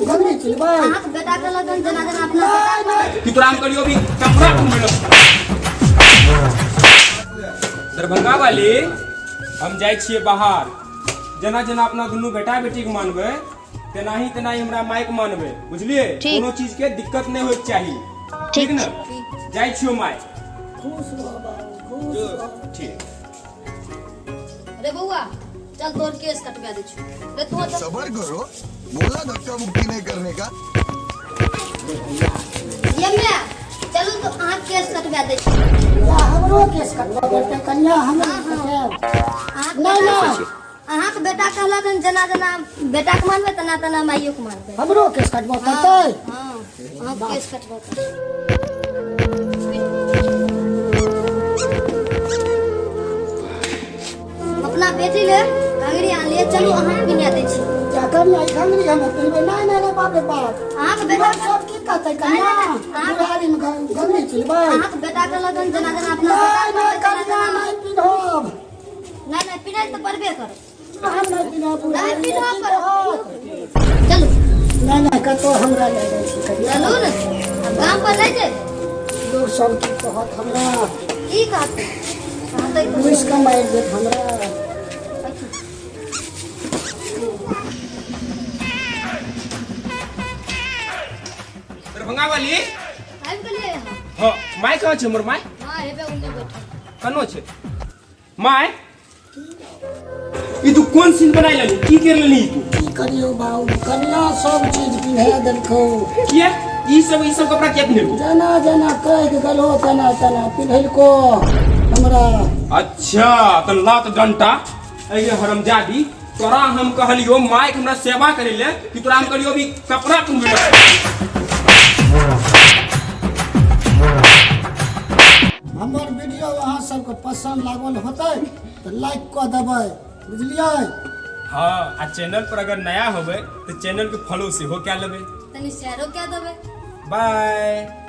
घंघरी चिलबै? अहाँके बेटा के लगन जेना जेना अपना नहि नहि। कि तोरा हम करियो भी कपड़ा पहिनबै? दरभंगा वाली, हम जाइ छियै बाहर। जेना जेना अपना दुनू बेटा बेटी के मानबै, तेनाही तेनाही हमरा माइक मानबै, बुझलियै? ठीक। कोनो चीज के दिक्कत नहि होइके चाही, ठीक ने? जाइ छियौ माय। खुश रह बाबू, खुश रह। ठीक। रे बौआ, चल, तोर केस कटवा दै छी। रे तू चल। सबर करो, बोला धक्का मुक्की नहीं करने का। ये मैं चलू तो अहाँ केस कटवा दै छी। या हमरो केस कटबा पड़तै कन्या? हमरो कटायब? अहाँके नहि बेटा नहि। अहाँके बेटा कहलक हन, जेना जेना बेटाके मानबै, तेना तेना माइयोके मानबै। हमरो केस कटबा पड़तै? हँ, अहाँके केस कटबऽ पड़तै। अपना बेटी ले घंघरी आनलियै, चलू, अहाँ पिन्हा दै छी। क्या कन्या, ई घंघरी हम पिन्हबै? नहि नहि नहि, बाप रे बाप। अहाँके बेटा लोक सब की कहतै कन्या? बुढ़ारी मे घंघरी चिलबै? अहाँके बेटा कहलक हन, जेना जेना अपना नहि बेटाके नहि मानबै, तेना कन्या, तेना। नहि पिन्हब। नहि नहि, पिन्है तऽ पड़बे करत। हम नहि पिन्हब। नहि बुढ़ारी मे पिन्हऽ की पड़त। कहत? चलू। नहि नहि, कतौ हमरा नहि जाइ छी कन्या। चलू ने, आब गाम पर नहि जेबै? लोक सब की कहत हमरा? की कहतै? कहतै तऽ घुसि कऽ मारि देत हमरा। दरभंगा वाली। आबि गेलियै अहाँ? हँ। माय कहाँ छै हमर माय? हँ, हेबे ओन्ने बैठल। कनो छै माय? ई तू कोन सीन बनाइ लेली? की कर लेली तू? की करियौ बाबू, कन्या सब चीज पिन्हा देलकौ। किया? ई सब कपड़ा किया पिन्हलको? जेना जेना कहि के गेलहो, तेना तेना पिन्हलको हमरा। अच्छा, तऽ लात डंटा। अरे हरमजादी, तोरा हम कहलियो माइक हमरा सेवा करे ले, कि तोरा हम कहलियो भी कपड़ा पिन्हबै? हमर वीडियो अहाँ सबके पसन्द लागल होतै तऽ लाइक कऽ देबै, बुझलियै? हाँ, आ चैनल पर अगर नया होबै तऽ चैनल के फॉलो सेहो कए लेबै। तनी शेयरो कए देबै। बाय।